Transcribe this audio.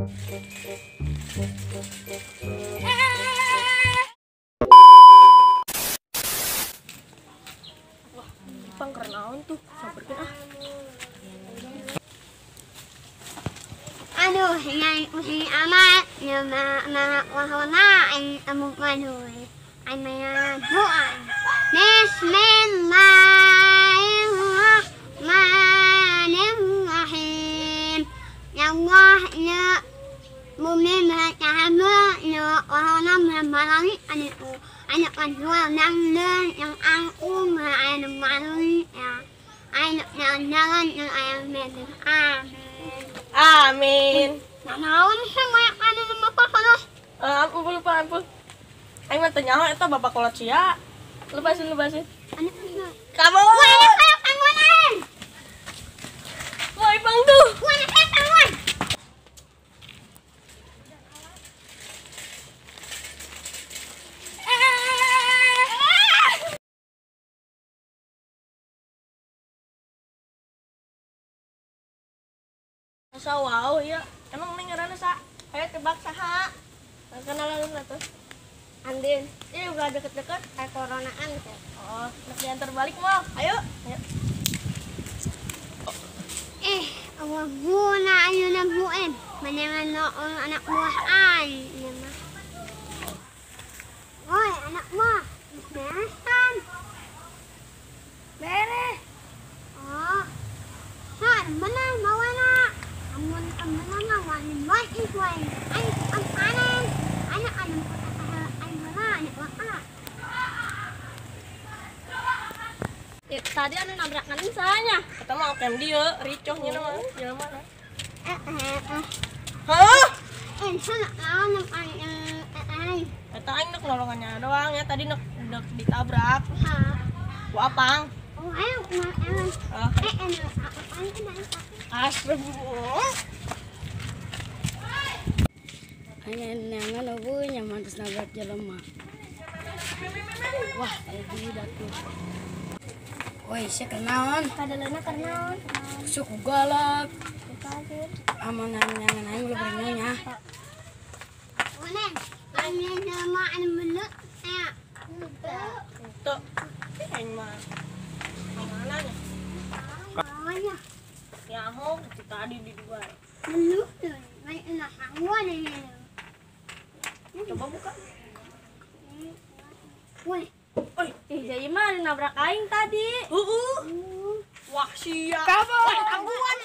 Wah, Ipang keren tuh, samperkeun ah. Aduh, yang usi amat, nama nama wahana, amu manuy, amaya buan. Bismillahirrahmanirrahim. Ya Allah, ya mumin tahamu, ya wahana malali anu anak kedua nang yang aku anu manuy, anu jalan yang ayam medu. Amin. Naon sih banyak anu bapak kolot. Ampun lupa ampun. Aing mah teu nyaho eta bapak kolot sia. Lepasin lepasin. Kamu. Wah, ayo bangunan. Wah, Ipang tuh. Wah, ayo bangun. Asa wow ya. Emang neng ngaranna sa? Ayo tebak saha? Kenalan atuh. Andin. Ini udah deket-deket kayak coronaan gitu. Oh, nak diantar balik mau. Ayo. Ayo. Allah guna ayo nabuin. Menengan anak buah an. Woi, anak buah. Beresan. Beres. Oh. San, mana mawana? Amun amun wani mai iswai. Ai am anen. Anak anu ya, tadi anu nabrak kan misalnya. Kita mau okem dia, ricohnya nama. Jalan mana? Hah? Eta aing nek nolongannya doang ya, tadi nek ditabrak. Ku apang. Astagfirullah. Aing neangan eueuh nya mantes nabrak jelema. Wah, tadi tuh. Woi, saya kenaon? Kadalana kenaon? Suku galak. Aman nyangan aing ulah berenanya. Onen, aing nama anu belut ya. Tuh. Aing mah. Mana nya? Mana? Ya ho, tadi di luar. Belut tuh, main lah hawan ini. Coba buka. Woi. Oi, jadi mah nabrak aing tadi. Wah, siap. Kabur. Wah, tangguhan.